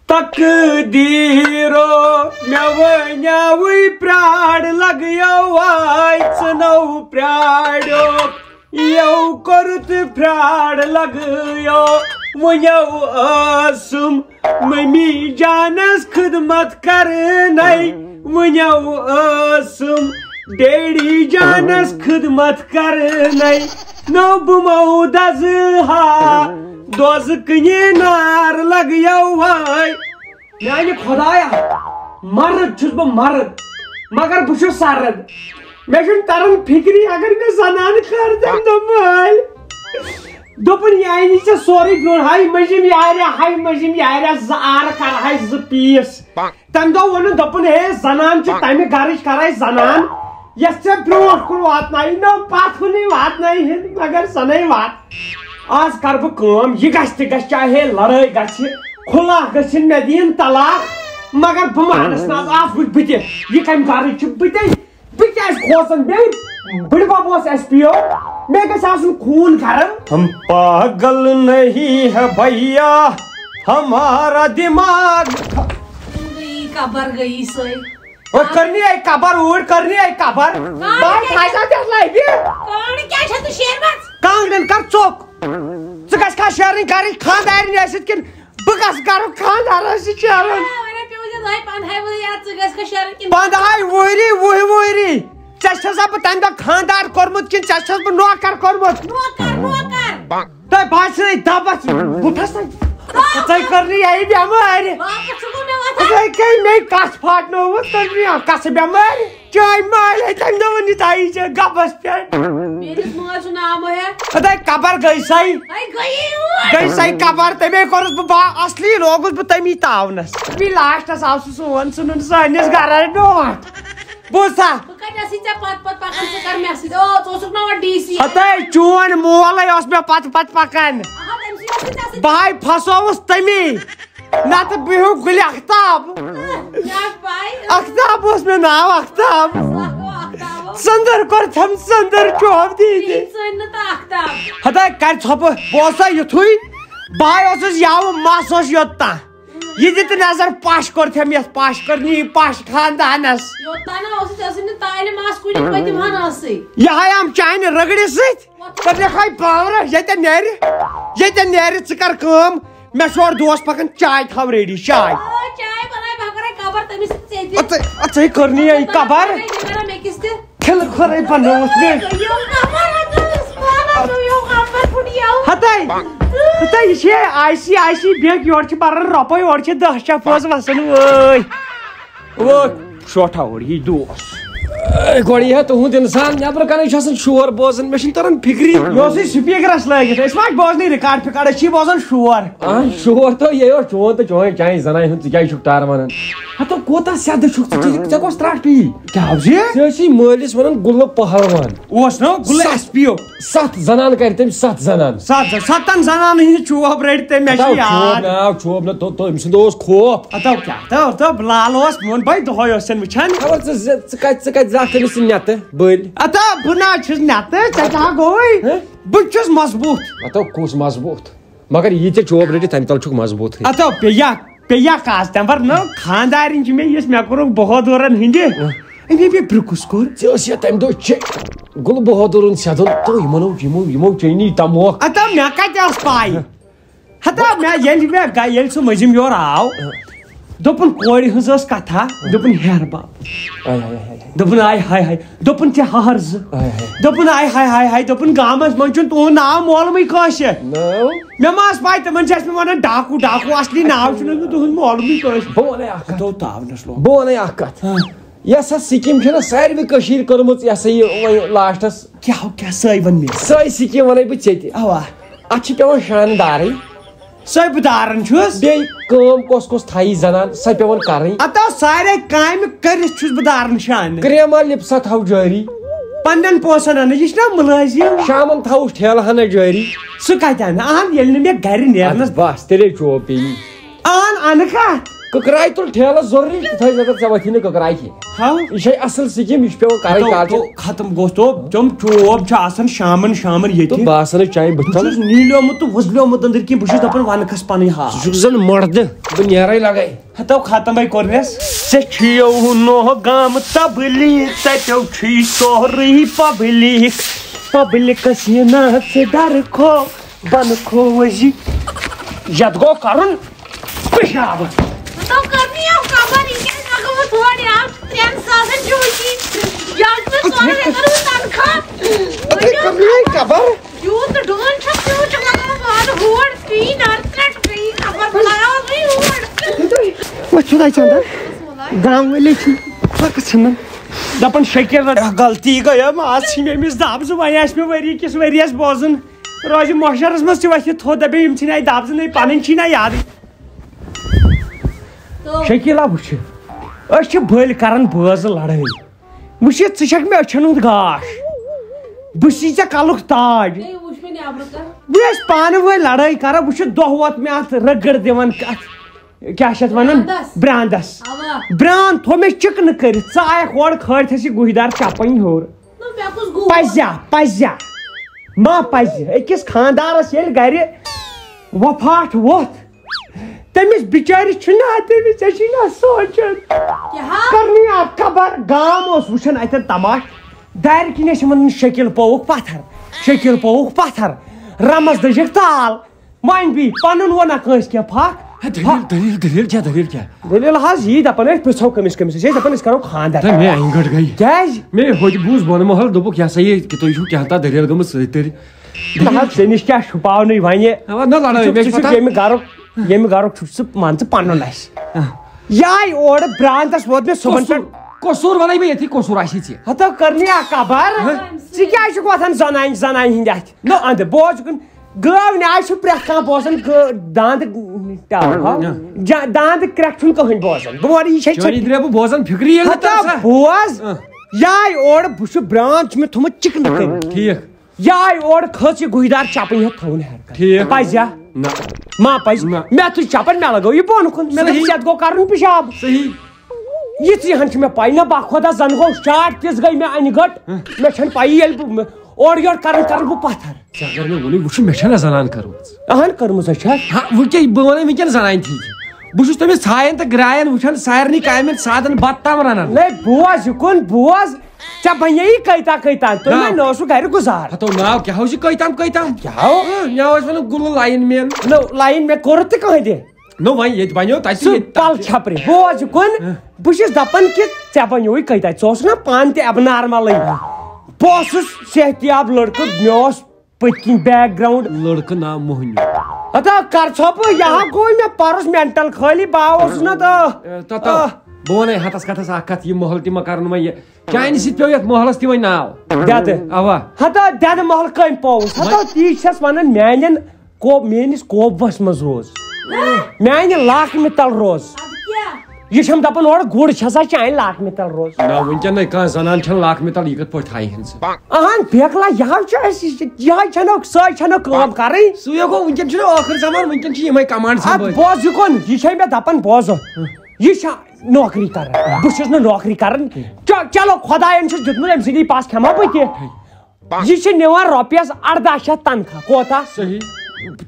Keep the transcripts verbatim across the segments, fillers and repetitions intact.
تقدیٖرو، مےٚ ونیاوٕے پرٛار لگیو آے ژٕ نو پرٛاریو۔ یو کوٚر تہٕ پرٛار لگیو، وٕنیو ٲسٕم ممی جانس خدمت کرنے، وٕنیو ٲسٕم ڈیڈی جانس خدمت کرنے۔ نو بہٕ مو دزٕ ہا، دوزٕ کنہِ نار لگیو آے۔ میانہِ خدایا، مرد چھُس بہٕ مرد، مگر بہٕ چھُس سرد۔ مےٚ چھُنہٕ تران فکری اگر مےٚ زنان خٲر تمہِ دۄہ مٲلۍ۔ دوٚپُن، یہِ اَنہِ ژےٚ سورُے برٛونٛہہ، ہاے مٔنٛزِم یاریا، ہاے مٔنٛزِم یاریا، زٕ آرٕ کرہاے زٕ پیٖس۔ تمہِ دۄہ ووٚنُن، دوٚپُن، ہے، زنان چھِ تمہِ گرٕچ کرے زنان، یۄس ژےٚ برٛونٛٹھ کُن واتنایہِ، نہ پتھ کُنٕے واتنایہِ ہن، مگر سۄ نے وات۔ آز کرٕ بہٕ کٲم، یہِ گژھِ تہِ گژھِ، چاہے لڑٲے گژھِ، کھُلہ گٔژھِن مےٚ دِیِن طلاق، مگر بہٕ مانس نہٕ آز، آز وٕچھ بہٕ تہِ، یہِ کمہِ گرٕچ چھِ، بہٕ تہِ، بہٕ کیازِ کھوژن بیٚیہِ؟ بٕڈبب اوس ایس پی او، مےٚ گژھِ آسُن خوٗن گرم۔ ہم پاگل نہیں ہے بھیا، ہمارا دماغ۔ گٔیی قبر گٔیی سۄے۔ اور کرنی آئی قبر، اوٗرۍ کرنی آئی قبر۔ بہٕ تھایہِ سا تتھ لبہِ۔ کانٛگڑِ کیٛازِ چھَتھ نہٕ شیرمٕژ؟ کانٛگڑٮ۪ن کر ژوٚک۔ ژٕ گژھکھا شیرٕنۍ گرٕچ خانٛدارِنۍ ٲسِتھ کِنہٕ بہٕ گژھٕ گرُک خانٛدار ٲسِتھ شیرُن؟ آ، وَنان پیوٚو زِ دۄہَے پنٛدہَے ؤری یَتھ ژٕ گژھکھا شیرٕنۍ کِنہٕ پنٛدہَے ؤری، وُہہِ ؤری۔ ژےٚ چھَسا بہٕ تَمہِ دۄہ خانٛدار کوٚرمُت کِنہٕ ژےٚ چھَس بہٕ نوکر کوٚرمُت؟ نوکر، نوکر۔ تۄہہِ باسہِ نَے دَبَس بُتھَس تَتہِ۔ ژَے کٔرنٕے یہِ بٮ۪مٲرۍ۔ واپس چھُکھ مےٚ وَتھان۔ ژَے کٔرۍ مےٚ کَس پھاٹنٲوٕتھ، کٔرنٕے اَکھ کَسہٕ بٮ۪مٲرۍ۔ چٲنۍ مٲلۍ ہے تَمہِ دۄہ ووٚن یہِ تھایہِ ژےٚ گَبَس پٮ۪ٹھ۔ میٲنِس مٲلۍ سُنٛد ناو مہ ہےٚ۔ اَدَے قبر گٔے سَے۔ ہے گٔیی یور۔ گٔے سَے قبر، تَمے کوٚرُس بہٕ با-، اَصلی لوگُس بہٕ تَمی تاونَس۔ بیٚیہِ لاسٹَس آو سُہ سون ژھٕنُن سٲنِس گَرَس برونٛٹھ۔ بوٗزتھا؟ بہٕ کَتہِ ٲسٕے ژےٚ پَتہٕ پَتہٕ پَکان، ژٕ کَر مےٚ سۭتۍ؟ او، ژٕ اوسُکھ نا وۄنۍ ڈی سی۔ ہَتَے چون مول ہے اوس مےٚ پَتہٕ پَتہٕ پَکان۔ اَہَن، تٔمۍ سٕے اوس نہٕ ژےٚ سۭتۍ۔ بہٕ ہاے پھسووُس تَمی۔ نَتہٕ بِہِو گُلہِ اختاب۔ کیٛاہ پَے؟ اختاب اوس مےٚ ناو، اختاب۔ اَکھ گوٚو اختاب۔ ژٔنٛدٕر کوٚرتھَم ژٔنٛدٕر چوب دیٖدِ۔ یہِ ژٔنۍ نہٕ تہٕ اختاب۔ ہَتَے کَرِ ژھۄپہٕ، بہٕ اوسا یُتھُے؟ بہٕ ہاے اوسُس یَوٕ، مَس اوس یوٚت تام۔ یہِ دِ تہٕ نظر پَش کوٚرتھَم یَتھ، پَش کٔرنی پَش خاندانَس۔ یوٚت تام نہ اوسُے، ژےٚ ٲسٕے نہٕ تعلیٖم آس کُنہِ پٔتِم ہَن ٲسٕے۔ یہِ ہاے آم چانہِ رٔگڑِ سۭتۍ۔ ژےٚ لیکھے پاورس، ییٚتٮ۪ن نیرِ، ییٚتٮ۪ن نیرِ، ژٕ کر کٲم، مےٚ چھُ اورٕ دوس پکان، چاے تھاو ریڈی، چاے۔ آ، چاے بناے، بہٕ کرے قبر تٔمِس سۭتۍ ژےٚ تہِ۔ ژٕ، ژٕ ہے کٔرنی یہِ قبر۔ یہِ کران مےٚ کِس تہِ۔ کھِلہٕ کھۄرے بنووُتھ مےٚ۔ یہِ قبر، یہِ قبر پھُٹیو۔ ہتے، ہتے، یہِ چھِ I C I C bank, یورٕ چھِ بران رۄپے، اورٕ چھِ دَہ شیٚتھ پونٛسہٕ وسان وٲے۔ وٲے۔ شوٹھا اورٕ یہِ دوس۔ اے، گۄڈٕ یہِ ہا تُہُنٛد اِنسان نٮ۪برٕ کَنَے چھُ آسان شور بوزان، مےٚ چھُنہٕ تَران فِکری۔ یہِ اوسُے سپیٖکرَس لٲگِتھ، أسۍ ما چھِ بوزنٕے ریکارڈ فِکارڈ، أسۍ چھِ بوزان شور۔ آ، شور تہٕ یہِ اوس چون تہٕ چون چانہِ زَنانہِ ہُنٛد، ژٕ کیٛازِ چھُکھ ٹار وَنان؟ ہَتو کوٗتاہ سیٚدٕ چھُکھ ژٕ، ژےٚ، ژےٚ کۄس ترٛٹھ پیٚیی؟ کیٛاہ حظ یہِ؟ ژےٚ ٲسی مٲلِس وَنان گُلہٕ پہلوان۔ اوس نا گُلہٕ سَتھ۔ ایس پی او۔ ستھ زنان کرِ تٔمۍ، ستھ زنان۔ ستھ، ستن زنانن ہٕنٛز چوب رٔٹۍ تٔمۍ، مےٚ چھُ ہتاو چوب یاد۔ ناو چوب نہ، تو، تو، أمۍ سُنٛد اوس خوف۔ ہتاو کیٛاہ، ہتاو، ہتاو، بلال اوس، میون بھائی دۄہے اوس ژےٚ وٕچھان۔ خبر ژٕ زِ-، ژٕ کتہِ، ژٕ کتہِ زاکھ تٔمِس سُہ نٮ۪تہٕ بٔلۍ؟ ہتاو، بہٕ نہ حظ چھُس نٮ۪تہٕ، ژےٚ کیٛاہ گوٚوُے؟ ہہ؟ بہٕ تہِ چھُس مضبوٗط۔ ہتاو کُس مضبوٗط؟ مگر یہِ ژےٚ چوب رٔٹِتھ تمہِ تل چھُکھ مضبوٗط۔ ہتاو پیٚیہِ یا، پیٚیہِ یا کاز تمہِ پتہٕ نہ خانٛدارِنۍ چھِ مےٚ، یُس مےٚ کوٚرُکھ بہادُرن ہٕنٛدِ۔ اۭں۔ أمۍ، أمۍ، أمۍ برٛونٛہہ کُس کوٚر؟ ژےٚ ٲس یا تمہِ دۄہ چے-، گُلہٕ بہادُرن سیدُن تہٕ یِمن اوس، یِمو، یِمو چے نی تموکھ۔ ہتا مےٚ کتہِ ٲس پاے؟ ہتا مےٚ ییٚلہِ مےٚ گا-، ییٚلہِ سُہ مٔنٛزِم یورٕ آو، دوٚپُن کورِ ہٕنٛز ٲس کتھا، دوٚپُن ہیرٕ بب۔ آے، آے، آے، آے۔ دوٚپُن آے ہاے ہاے، دوٚپُن ژےٚ ہہر زٕ۔ آے، آے۔ دوٚپُن آے ہاے ہاے ہاے، دوٚپُن گامس منٛز چھُنہٕ تُہُنٛد ناو معلومٕے کٲنٛسہِ۔ ناو؟ مےٚ ما ٲس پاے تِمن چھِ ٲسمٕتۍ ونان ڈاکوٗ، ڈاکوٗ، اصلی ناو چھُنہٕ اوسمُت تُہُنٛد معلومٕے کٲنٛسہِ۔ بہٕ ونے اکھ کتھ۔ تو تاونس لوگ۔ بہٕ ونے اکھ کتھ۔ ہاں۔ یۄس سۄ سکیٖم چھےٚ نا ساروٕے کٔشیٖرِ کٔرمٕژ، یہِ ہسا یہِ وۄنۍ لاسٹس۔ کیٛاہ، کیٛاہ سۄے ون مےٚ؟ سۄے سکیٖم ونے بہٕ ژےٚ تہِ۔ اوا۔ اتھ چھِ پٮ۪وان شانہٕ دارٕے۔ سۄے بہٕ دارن چھُس۔ بیٚیہِ کٲم کۄس کۄس تھایہِ زنان، سۄ پٮ۪وان کرٕنۍ۔ اتھ آو سارے کامہِ کٔرِتھ چھُس بہٕ دارن شانہٕ۔ کرٛیما لِپسا تھاو جٲری۔ پننٮ۪ن پونٛسن انہٕ، یہِ چھُنہ مُلٲزِم۔ شامن تھاوُس ٹھیلہٕ ہنا جٲری۔ سُہ کتہِ انہٕ؟ اہن، ییٚلہِ نہٕ مےٚ گرِ نیرنس۔ ادٕ بس، تیٚلے چوب پیٚیی۔ اہن، انہٕ کتھ؟ کٕکراے تُل ٹھیلس ضروٗری، تہٕ تھٲے نظر ژےٚ وۄتھی نہٕ کٕکراے کینٛہہ۔ ہاو۔ یہِ چھے اصل سکیٖم، یہِ چھُ پٮ۪وان کرٕنۍ تو، کالچن۔ تو ختم گوٚو، تو تِم چوب چھِ آسان شامن، شامن ییٚتہِ۔ تو بہٕ آسہٕ نہٕ چانہِ بٕتھِ بہٕ کَنہِ۔ چھُس نیٖلیومُت تہٕ وۄزلیومُت أنٛدٕرۍ کِنۍ، بہٕ چھُس دپان ونہٕ کھس پنٕنۍ حال۔ ژٕ چھُکھ زن مۄردٕ، بہٕ نیرے لگے۔ ہتو ختمے کوٚر مےٚ۔ ژےٚ چھُیو نوٚو گامہٕ تبلیغ، تتیو چھُے سورُے پبلک۔ پبلکس یہِ نہ ژٕ ڈر کھو، بنہٕ کھو وزی۔ یتھ گوٚو کرُن پِشاب۔ تو کٔر نہٕ یَو قبر، یہِ کیٛازِ لگٲوٕتھ ہورٕ؟ یَو چھُ ترٛٮ۪ن ساسَن ڈیوٹی، یَو چھُ مےٚ ژورَن رٮ۪تَن ہُنٛد تنخواہ۔ أتھے کٔر نہٕ یہِ قبر۔ یوٗت ڈوٗن چھُ، تیوٗت چھُ لگاوان پانہٕ ہور، پی نار ترٛٹھ، پی قبر بناوان وۄنۍ ہور۔ وۄنۍ چھُ دَے ژھانٛڈان۔ گام وٲلۍ چھِ پَکہٕ ژھٕنان۔ دَپان شٲکِر، غلطی گٔیَم، آز ژھٕنۍ مےٚ أمِس دَب زٕ، وۄنۍ آسہِ مےٚ ؤری کِس ؤریَس بوزُن۔ روزِ محشرس منٛز تہِ وۄتھِ تھوٚد، دَپے یِم ژھٕنۍ آیہِ دَب زٕ، نَے پَنٕنۍ چھی نہ یادٕے۔ تو۔ شکیلا وٕچھِ، أسۍ چھِ بٔلۍ کران بٲژ لڑٲے۔ وٕچھِ، ژٕ چھکھ مےٚ أچھن ہُنٛد گاش، بہٕ چھُسے ژےٚ کلُک تاج۔ ہے، وٕچھ مےٚ نیٚبرٕ کَن۔ بہٕ ٲسۍ پانہٕ وٲنۍ لڑٲے کران، وٕچھِ دۄہ ووت مےٚ اتھ رٔگٕر دِوان اتھ، کیٛاہ چھِ اتھ ونان؟ براندس۔ براندس۔ اوا۔ براند تھوٚو مےٚ چِکنہٕ کٔرِتھ، ژٕ آیکھ اورٕ کھٲلتھس یہِ گُہۍ دار چپٕنۍ ہیوٚر۔ نہ، مےٚ کُس گوٚو؟ پزیا، پزیا۔ ما پزِ أکِس خاندارس ییٚلہِ گرِ وفاٹ ووٚتھ، تٔمِس بِچٲرِس چھُنہ تٔمِس ژےٚ چھُے نہ سونٛچان۔ کیٛاہ؟ کٔرنی اکھ قبر، گام اوس وٕچھان اَتٮ۪ن تماش، دارِ کِنۍ ٲسۍ یِمن شکیل پووُکھ پتھر، شکیل پووُکھ پتھر، رمس دٔجِکھ تال۔ وۄنۍ بی پنُن ووٚنا کٲنٛسہِ کینٛہہ پھکھ؟ ہے، دٔلیٖل، دٔلیٖل، دٔلیٖل کیٛاہ، دٔلیٖل کیٛاہ؟ دٔلیٖل حظ یی دپان ٲسۍ پرٛژھو کٔمِس کٔمِس، أسۍ ٲسۍ دپان أسۍ کرو خانٛدر۔ ہے، مےٚ انہِ گٔٹ گٔے۔ کیٛازِ؟ مےٚ ہوٚتہِ بوٗز بۄنہٕ محل، دوٚپُکھ، یہِ ہسا یہِ کہِ تُہۍ چھُو کیٛاہ تام دٔلیٖل گٔمٕژ سۭتۍ تٔرۍ۔ نہ حظ، ژےٚ نِش کیٛاہ چھُپاونٕے وۄنۍ؟ اَوا، نہ لڑٲے، ژٕ چھُکھ، مےٚ ژٕ چھُکھ کھۄتہ۔ ییٚمہِ گرُک، ییٚمہِ گرُک چھُکھ ژٕ، مان ژٕ پنُن اَسہِ۔ آ۔ یہِ آے اورٕ برانٛدس ووت مےٚ صُبحن قصوٗر، پٮ۪ٹھ۔ قصوٗر وَنَے بہٕ ییٚتھی، قصوٗر آسی ژےٚ۔ ہتا کٔر مےٚ اکھ قبر۔ ہہ؟ ژٕ کیٛازِ چھُکھ وۄتھان زنانہِ، زنانہِ ہِنٛدِ اَتھِ؟ نہ۔ اَندٕ بوز کُن۔ گٲو نیٛاے چھُ پرٛٮ۪تھ کانٛہہ بوزان، گٲ-، داند ٹاو، ہا؟ ہہ۔ جا-، داند کرٛٮ۪کھ چھُنہٕ کٕہٕنۍ بوزان۔ بہٕ وَنہٕ، یہِ چھےٚ چٲنی چھٔپِتھ۔ درٛاو بہٕ بوزان فِکرِ ییٚلہِ نہٕ ہتا تَس، ہہ۔ بوز، ہہ۔ یہِ آے اورٕ، بہٕ چھُس برٛانٛد چھُ مےٚ تھوٚمُت چِکنہٕ کٔرِتھ۔ ٹھیٖک۔ یہِ آے اورٕ، کھٔژ یہِ گُہۍ دار چپٕنۍ ہٮ۪تھ تھاوُن ہٮ۪رٕ کَنہِ۔ ٹھیٖک۔ پَزیٛا؟ نہ۔ ما پَزِ؟ نہ۔ مےٚ تُج چپن، مےٚ لگٲو یہِ بۄن کُن۔ مےٚ دوٚپ، صحیح۔ یَتھ گوٚو کَرُن پِشاب۔ صحیح۔ یِژٕے ہن چھِ مےٚ پَے۔ نہ، با خۄدا، زَن گوٚو شاٹ تِژھ گٔے مےٚ اَنہِ گٔٹ۔ ہہ۔ مےٚ چھَنہٕ پَیی، ییٚلہِ بہٕ مےٚ اورٕ یورٕ کَران کَران بہٕ پَتھر۔ ژےٚ اگر مےٚ ووٚنُے، وٕچھ، مےٚ چھَنہ زنان کٔرمٕژ۔ اہن، کٔرمٕژ ہا چھَس۔ ہا، وۄنۍ کیٛاہ، بہٕ وَنَے وٕنکٮ۪ن زنانہِ تھی۔ بہٕ چھُس تٔمِس ژھایَن تہٕ گرٛایَن وٕچھان، سارنٕے کامٮ۪ن سادَن بَتہٕ تام رَنان۔ نَے، بوز یہِ کُن، بوز۔ ژےٚ بَنے یہِ کٔتۍ تام کٔتۍ تام، تُہۍ ناو؟ مےٚ نہ اوسُو گَرِ گُزار۔ ہتو ناو کیٛاہ ہو چھُ کٔتۍ تام کٔتۍ تام؟ کیٛاہ ہو؟ اۭں، مےٚ اوس وَنان گُلہٕ لایِن مین۔ نو، لایِن مین کوٚرُتھ تہِ کٕہٕنۍ تہِ؟ نو، وۄنۍ ییٚتہِ بَنیو تَتہِ سُہ ییٚتہِ پَل تَتہِ چھِ۔ چھپرِ۔ بوز یہِ کُن، ہہ۔ بہٕ چھُس دَپان کہِ ژےٚ بَنیووُے کٔتۍ تام، ژٕ اوسُکھ نا پانہٕ تہِ ایبنارملٕے۔ بہٕ اوسُس صحتیاب لٔڑکہٕ، مےٚ اوس پٔتۍ کِنۍ بیک گراوُنڈ۔ لٔڑکہٕ ناو موہنیو۔ ہتا کر ژھۄپہٕ، یہِ ہا گوٚو مےٚ پَرُس مینٹل خٲلی، بہٕ ہا اوسُس نہ تہٕ۔ اے، تہ، تہ، آہ۔ بہٕ وَنَے ہَتَس کَتھَس اَکھ کَتھ، یہِ محل تہِ مہ کَرُن وۄنۍ یہِ۔ چانہِ سۭتۍ پیوٚو یَتھ محلَس تہِ وۄنۍ ناو۔ دٮ۪دٕ۔ اَوا۔ ہتا دٮ۪دٕ محل کٔمۍ پووُس؟ ہتا وۄنۍ تی چھَس وَنان، میٛانٮ۪ن کو-، میٛٲنِس کوبَس منٛز روز۔ میٛانہِ لاکمہِ تَل روز۔ اَدٕ کیٛاہ؟ یہِ چھَم دَپان، اورٕ گُر چھَسا چانہِ لاکمہِ تَل روز۔ نہ، وٕنکٮ۪ن نَے کانٛہہ زنان چھَنہٕ لاکمہِ تَل، یہِ کِتھ پٲٹھۍ تھایہِ ہن ژٕ؟ اہن، بیکلا، یہِ حظ چھُ اَسہِ، یہِ حظ چھَنہٕ، سۄے چھَنہٕ کٲم کَرٕنۍ۔ سُے ہا گوٚو، وٕنکٮ۪ن چھُنہٕ ٲخٕر زمان، وٕنکٮ۪ن چھِ یِمَے کمانڈ اَدٕ سمبٲلۍ۔ بوز یہِ کُن، یہِ چھے مےٚ دَپان، بوزو۔ یہِ چھا نوکری کران؟ بہٕ چھُس نہٕ نوکری کران۔ چا-، چلو، خۄدایَن چھُس دیُتمُت، أمۍ سٕنٛدی پَس کھٮ۪مہٕ ہا بہٕ تہِ۔ یہِ چھِ نِوان رۄپیَس اَرداہ شیٚتھ تنخواہ۔ کوتاہ؟ صحیح۔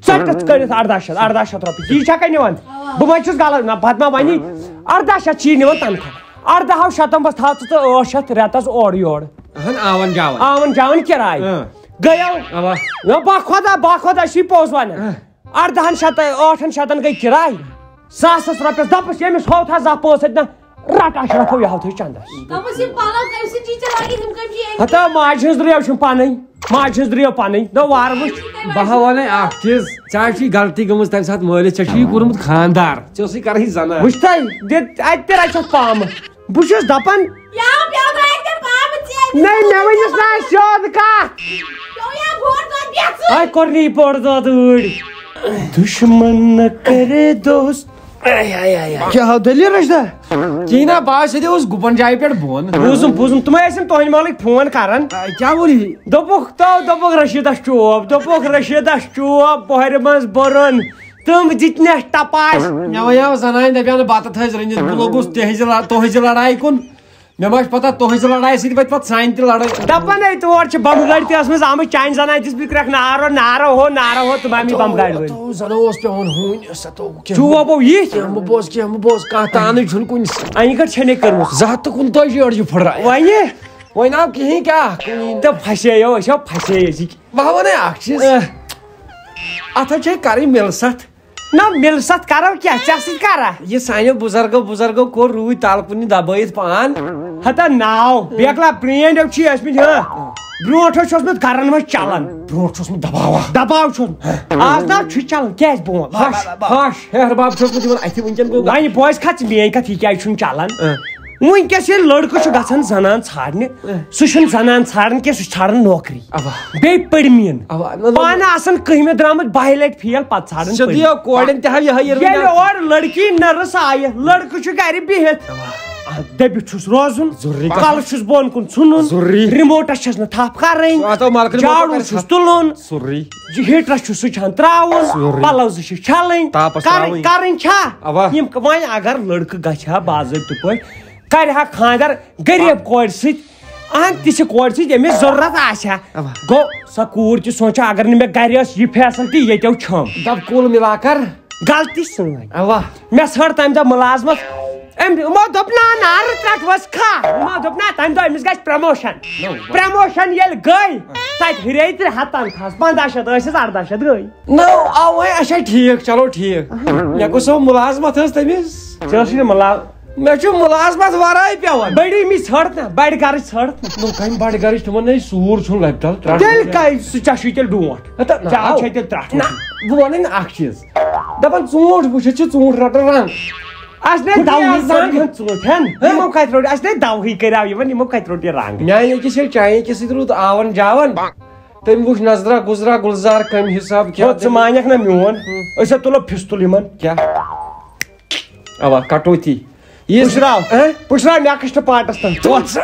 ژٔٹِتھ کٔرِتھ اَرداہ شیٚتھ، اَرداہ شیٚتھ رۄپیہِ۔ یہِ چھا کَتہِ نِوان؟ بہٕ ما چھُس غلط؟ نہ، پَتہٕ ما وَنی؟ اَرداہ شیٚتھ چھی نِوان تنخواہ۔ اَرداہو شیٚتَن بَس تھاو ژٕ تہٕ ٲٹھ شیٚتھ رٮ۪تَس اورٕ یورٕ۔ اہن، آوان جاوان۔ آوان جاوان کِراے۔ اۭں۔ گٔیو؟ اوا۔ نہ، با خۄدا، با خۄدا، چھُے پوٚز وَنان۔ اۭں۔ اَردَہَن شیٚتَن، ٲٹھَن شیٚتَن گٔے کِراے۔ ساسَس رۄپیَس دَپُس، ییٚمِس ہوو تھا زانٛہہ پونٛسہٕ اَتہِ نہ، رَٹ اَشرَفو، یہِ ہاو تھٲے چَندَس۔ دوٚپمَس، یِم پَلَو کَمہِ سۭتۍ چھِ ژےٚ لٲگِتھ؟ یِم کَمہِ چھِ أنۍ؟ ہتا ماجہِ ہٕنٛز درٛیو چھِم پَنٕنۍ، ماجہِ ہٕنٛز درٛیو پَنٕنۍ۔ نہ وارٕ وٕچھ۔ بہٕ ہا وَنَے اَکھ چیٖز، ژےٚ چھُے غلطی گٔمٕژ تَمہِ ساتہٕ مٲلِس، ژےٚ چھُے یہِ کوٚرمُت خانٛدار، ژےٚ اوسُے کَرٕنۍ زَنان۔ وٕچھ تۄہہِ، دِ-، اَتہِ تہِ رَچھَتھ پامہٕ۔ بہٕ چھُس دَپان۔ یا پیوٚو نہٕ اَتہِ پامہٕ ژےٚ۔ نہ، مےٚ ؤنِس نہ سیوٚد کَتھ۔ پیوٚو یا بوٚڑ دۄد بیٚژُن۔ آے کوٚر نہٕ یہِ بوٚڑ دۄد أڑۍ۔ دُشمن نہ کرے دوست۔ آے، آے، آے، آے۔ کیٛاہ ہاو دٔلیٖل رشدہ؟ کِہیٖنۍ نہ، بہٕ آس ییٚتہِ اوس گُپن جایہِ پٮ۪ٹھ بۄن۔ بوٗزُم، بوٗزُم، تِمے ٲسِم تُہنٛدِ محلٕکۍ فون کران۔ آ، کیٛاہ ووٚن یہِ؟ دوٚپُکھ تو، دوٚپُکھ رشیدس چوب، دوٚپُکھ رشیدس چوب، بۄہرِ منٛز بۄرُن۔ تِم دِتۍ نہ ٹپاش۔ مےٚ وَنیٛاو زنانہِ دَپیٛاو نہٕ بَتہٕ تھٲوِزِ رٔنِتھ، بہٕ لوٚگُس تِہنٛزِ لَ-، تُہنٛزِ لَڑایہِ کُن۔ مےٚ ما چھِ پَتہ تُہنٛزِ لَڑایہِ سۭتۍ وَتہِ پَتہٕ سانہِ تہِ لَڑٲے۔ دَپان ہے تور چھِ بَمہٕ گاڑِ تہِ ٲسمٕژ آمٕژ، چانہِ زنانہِ دِژ مےٚ کرٛٮ۪کھ نارو، نارو ہو، نارو ہو، تہٕ بَمی بَمہٕ گاڑِ وٲلۍ۔ تو زَنو اوس پٮ۪وان ہوٗنۍ، سا تو کیٛاہ چوب ہو یِتھ۔ کیٛاہ مہٕ بوز، کیٛاہ مہٕ بوز، کانٛہہ تانٕے چھُنہٕ کُنہِ سۭتۍ۔ اَنہِ گٔٹۍ چھےٚ نَے کٔرمٕژ۔ زٕ ہَتھ تہٕ کُنتٲجی أڑجہِ پھٕٹرایہِ۔ وۄنۍ؟ وۄنۍ آو کِہیٖنۍ کیٛاہ؟ کُنی۔ تہٕ پھَسییو، أسۍ ہو پھَسے أزِکۍ۔ بہٕ ہا وَنے اکھ چیٖز۔ اہ۔ اتھ ہا چھے کرٕنۍ مِلسَتھ۔ نہ مِلسَتھ کرو کیٛاہ؟ ژےٚ سۭتۍ کرا؟ یہِ سانیو بُزرگو، بُزرگو کوٚر روٗدۍ تل کُنہِ دبٲیِتھ پان۔ ہتا ناو، بیکلا پرٛٲنۍ یِم چھِ ٲسمٕتۍ، ہہ۔ برونٛٹھ اوس اوسمُت گرن منٛز چلان۔ برونٛٹھ چھُ اوسمُت دباوا۔ دباو چھُنہٕ۔ آز نہ چھُ چلان، کیٛازِ بہٕ وَنہٕ؟ ہش، ہش، ہیہر باب چھُ اوسمُت یِوان اَتھِ وٕنکٮ۪ن گوٚو۔ وۄنۍ بوز کتھ ژٕ میٛٲنۍ کتھ، یہِ کیٛازِ چھُنہٕ چلان؟ اہ۔ وٕنکیٚس ییٚلہِ لٔڑکہٕ چھُ گژھان زنان ژھانڈنہِ، اہ۔ سُہ چھُنہٕ زنان ژھانڈان کینٛہہ، سُہ چھُ ژھانڈان نوکری۔ اوا۔ بیٚیہِ پٔرمِیَن۔ اوا، نہ، نہ، نہ۔ پانہٕ آسان کٔہمہِ درٛامٕتۍ، باہہِ لٹہِ فیل، پتہٕ ژھانڈان سیوٚدُے پٔرمِیَن۔ آو کورٮ۪ن تہِ ہا یِہوٚے یِروٕنۍ ییٚلہِ اکھ۔ اورٕ لٔڑکی نٔرٕس آیہِ، لٔڑکہٕ چھُ گرِ بِہِتھ۔ اوا۔ اتھ دٔبِتھ چھُس روزُن، ضروٗری کتھ۔ کلہٕ چھُس بۄن کُن ژھُنُن، ضروٗری۔ رِموٹس چھس نہٕ تھپھ کرٕنۍ، اتھ آو ملکن جاڑوٗ موقع چھُس کرِ۔ تُلُن۔ سورُے۔ یہِ ہیٖٹرَس چھُ سُچ ہن ترٛاوُن، سورُے۔ پَلو زٕ چھِ چھَلٕنۍ، تاپَس کرٕنۍ، ترٛاوٕنۍ۔ کرٕنۍ چھا؟ اَوا۔ یِم ک-، وۄنۍ اگر لٔڑکہٕ گژھِ ہا باضٲبطہٕ پٲٹھۍ، کرِ ہا خانٛدر غریٖب کورِ سۭتۍ، اہن تِژھِ کورِ سۭتۍ ییٚمِس ضروٗرت آسہِ ہا۔ اَوا۔ گوٚو سۄ کوٗر تہِ سونٛچہِ ہا، اگر نہٕ مےٚ گرِ ٲس یہِ فیسلٹی، ییٚتیو چھَم۔ دَپ کُل مِلا کر۔ غلطی سٲنۍ۔ اَوا۔ مےٚ ژھٲر تَمہِ دۄہ مُلازمت۔ أمۍ، یِمو دوٚپ، "نہ، نارٕ ترٛٹھ ؤژھ کھا۔" یِمو دوٚپ، "نہ، تَمہِ دۄہ أمِس گژھِ پرموشن۔" نو، بس۔ پرموشن ییٚلہِ گٔے، تَتہِ ہُرے ترٛےٚ ہَتھ تنخواہَس، پنٛداہ شیٚتھ ٲسِس، اَرداہ شیٚتھ گٔے۔ نو، اوے، اچھا، ٹھیٖک، چلو، ٹھیٖک۔ مےٚ گوٚو سۄ مُلازمت حظ تٔمِس۔ ژےٚ ٲسٕے نہٕ مُلا-، مےٚ چھُ مُلازمت ورٲے پٮ۪وان۔ بٔڑی می ژھٲر نہ، بڑِ گرٕچ ژھٲر نہ۔ نو، کَمہِ بڑِ گرٕچ؟ تِمن نے سوٗر چھُنہٕ لَبہِ تل، ترٛٹھ۔ تیٚلہِ کَتہِ؟ سُہ ژےٚ چھُے تیٚلہِ ڈونٛٹھ۔ ہتا، نہ، ژےٚ آو۔ چھے تیٚلہِ ترٛٹھ۔ نہ، بہٕ وَنَے نہٕ اکھ چیٖز۔ دَپان، ژوٗنٛٹھ وٕچھِتھ چھِ ژوٗنٛٹھ رَٹان رنٛگ۔ اَسہِ نے بہٕ دَوہٕے کیٛاہ زانہٕ؟ کٔرِتھ ژوٗنٛٹھٮ۪ن۔ ہہ؟ یِمو کَتہِ روٚٹ؟ اَسہِ نے دَوہٕے کٔرِو یِمن، یِمو کَتہِ روٚٹ یہِ رنٛگ؟ میٛانہِ أکِس ییٚلہِ چانہِ أکِس سۭتۍ روٗد آوَن جاوَن، تٔمۍ وٕچھ نظرا گُزرا گُلزار کَمہِ حساب کیٛاہ ہو، ژٕ مانیٚکھ نہ میون؟ ہُم۔ أسۍ ہا تُلو فِستُل یِمن۔ کیٛاہ؟ اَوا، کٹوتی۔ یہِ پُشراو۔ ہہ؟ پُشراو next partس تام۔ ژٕ وَن سا۔